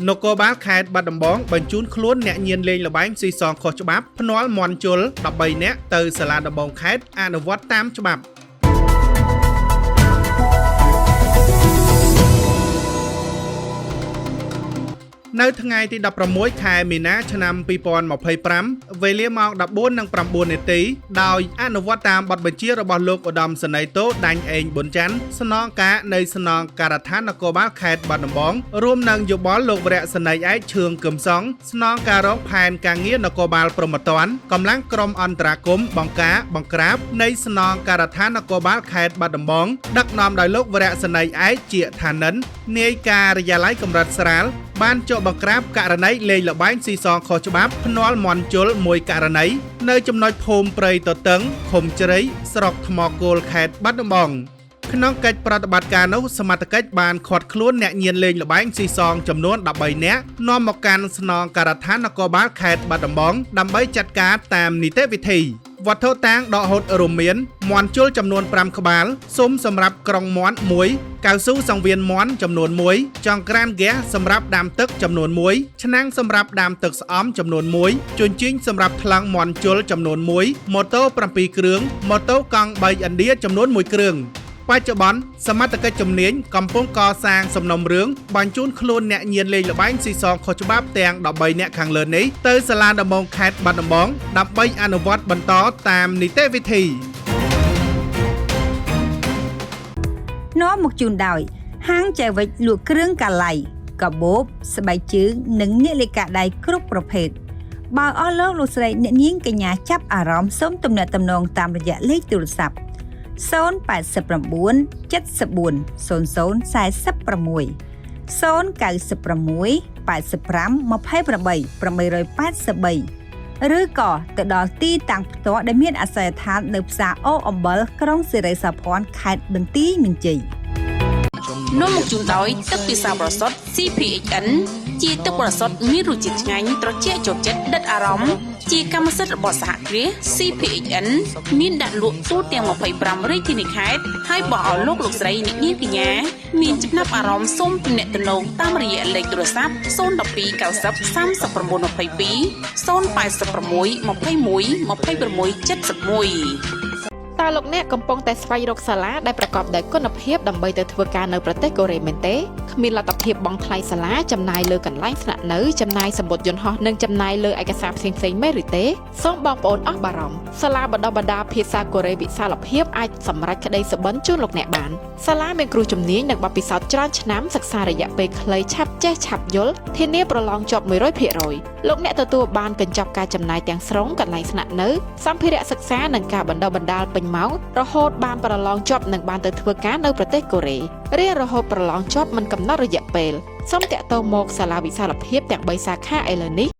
នគរបាលខេត្តបាត់ដំបងបញ្ជូនខ្លួនអ្នកញៀនលេងល្បែងស៊ីសងខុសច្បាប់ភ្នាល់មន់ជុល13នាក់ទៅសាលាដំបងខេត្តអនុវត្តតាមច្បាប់។ នៅថ្ងៃទី16ខែមីនាឆ្នាំ2025វេលាម៉ោង14:09នាទីដោយអនុវត្តតាមបទបញ្ជារបស់លោកឧត្តមសេនីយ៍តូដាញ់អេងប៊ុនច័ន្ទស្នងការនៃស្នងការដ្ឋាននគរបាលខេត្តបាត់ដំបងរួមនឹងយោបល់លោកវរៈសេនីយ៍ឯកឈឿងកឹមសុងស្នងការរងផែនការងារនគរបាលព្រហ្មទណ្ឌកម្លាំងក្រុមអន្តរាគមន៍បង្ការបង្ក្រាបនៃស្នងការដ្ឋាននគរបាលខេត្តបាត់ដំបងដឹកនាំដោយលោកវរៈសេនីយ៍ឯកជាឋានិននាយការិយាល័យកម្រិតស្រាលបានចុះបង្ក្រាបករណីលេងល្បែងស៊ីសងខុសច្បាប់ភ្នាល់មន់ជុលមួយករណីនៅចំណុចភូមិព្រៃតតឹងឃុំជ្រៃស្រុកថ្មគោលខេត្តបាត់ដំបង។ ក្នុងកិច្ចប្រតិបត្តិការនោះសមត្ថកិច្ចបានឃាត់ខ្លួនអ្នកញៀនលេងល្បែងស៊ីសងចំនួន13នាក់នាំមកកាន់ស្នងការដ្ឋាននគរបាលខេត្តបាត់ដំបងដើម្បីចាត់ការតាមនីតិវិធី។ វត្ថុតាងដកហូតរួមមានមាន់ជុលចំនួន5ក្បាលស៊ុមសម្រាប់ក្រុងមាន់1កៅស៊ូសង្វៀនមាន់ចំនួន1ចង្ក្រានហ្គាសសម្រាប់ដាំទឹកចំនួន1ឆ្នាំងសម្រាប់ដាំទឹកស្អំចំនួន1ជញ្ជីងសម្រាប់ថ្លឹងមាន់ជុលចំនួន1ម៉ូតូ7គ្រឿងម៉ូតូកង់3ឥណ្ឌាចំនួន1គ្រឿង។ បច្ចុប្បន្នសមត្ថកិច្ចជំនាញកំពុងកសាងសំណុំរឿងបញ្ជូនខ្លួនអ្នកញៀនលេងល្បែងស៊ីសងខុសច្បាប់ទាំង13នាក់ខាងលើនេះទៅសាលាដំបងខេត្តបាត់ដំបងដើម្បីអនុវត្តបន្តតាមនីតិវិធី។ នាំមកជូនដោយហាងចែវិចលក់គ្រឿងកាឡៃកាបូបស្បែកជើងនិងនាឡិកាដៃគ្រប់ប្រភេទបើអស់លោកលោកស្រីអ្នកនាងកញ្ញាចាប់អារម្មណ៍សូមទំនាក់ទំនងតាមរយៈលេខទូរស័ព្ទ089 74 00 46 096 85 28 883ឬក៏ទៅដល់ទីតាំងផ្ទាល់ដែលមានអាសយដ្ឋាននៅផ្សារអូអំបិលក្រុងសិរីសោភ័ណខេត្តបន្ទាយមានជ័យ។ នាំមកជូនដោយទឹកពិសាបរិសុទ្ធ CPHN ជាទឹកបរិសុទ្ធមានរសជាតិឆ្ងាញ់ត្រជាក់ចូលចិត្តដិតអារម្មណ៍ជាកម្មសិទ្ធិរបស់សហគ្រាស CPHN មានដាក់លក់ទូទាំង25រាជធានីខេត្តហើយបើឲ្យលោកលោកស្រីអ្នកនាងកញ្ញាមានចំណាប់អារម្មណ៍សូមទំនាក់ទំនងតាមរយៈលេខទូរស័ព្ទ012 90 39 22 086 21 26 71។ តើលោកអ្នកកំពុងតែស្វែងរកសាលាដែលប្រកបដោយគុណភាពដើម្បីទៅធ្វើការនៅប្រទេសកូរ៉េមែនទេគ្មានលទ្ធភាពបង់ថ្លៃសាលាចំណាយលើកន្លែងស្នាក់នៅចំណាយសម្បត្តិយន្តហោះនិងចំណាយលើឯកសារផ្សេងៗមែនឬទេសូមបងប្អូនអស់បារម្ភសាលាបណ្ដុះបណ្ដាលភាសាកូរ៉េវិសាលភាពអាចសម្រេចក្តីសុបិនជូនលោកអ្នកបានសាលាមានគ្រូជំនាញនិងបទពិសោធន៍ច្រើនឆ្នាំសិក្សារយៈពេលខ្លីឆាប់ចេះឆាប់យល់ធានាប្រឡងជាប់100%លោកអ្នកទទួលបានកញ្ចប់ការចំណាយទាំងស្រុងកន្លែងស្នាក់នៅសម្ភារៈសិក្សានិងការបណ្ដុះបណ្ដាលពេញម៉ោងរហូតបានប្រឡងជាប់និងបានទៅធ្វើការនៅប្រទេសកូរ៉េរៀនរហូតប្រឡងជាប់មិនកំណត់រយៈពេលសូមតាក់ទងមកសាលាវិសាលភាពទាំង3សាខាឥឡូវនេះ។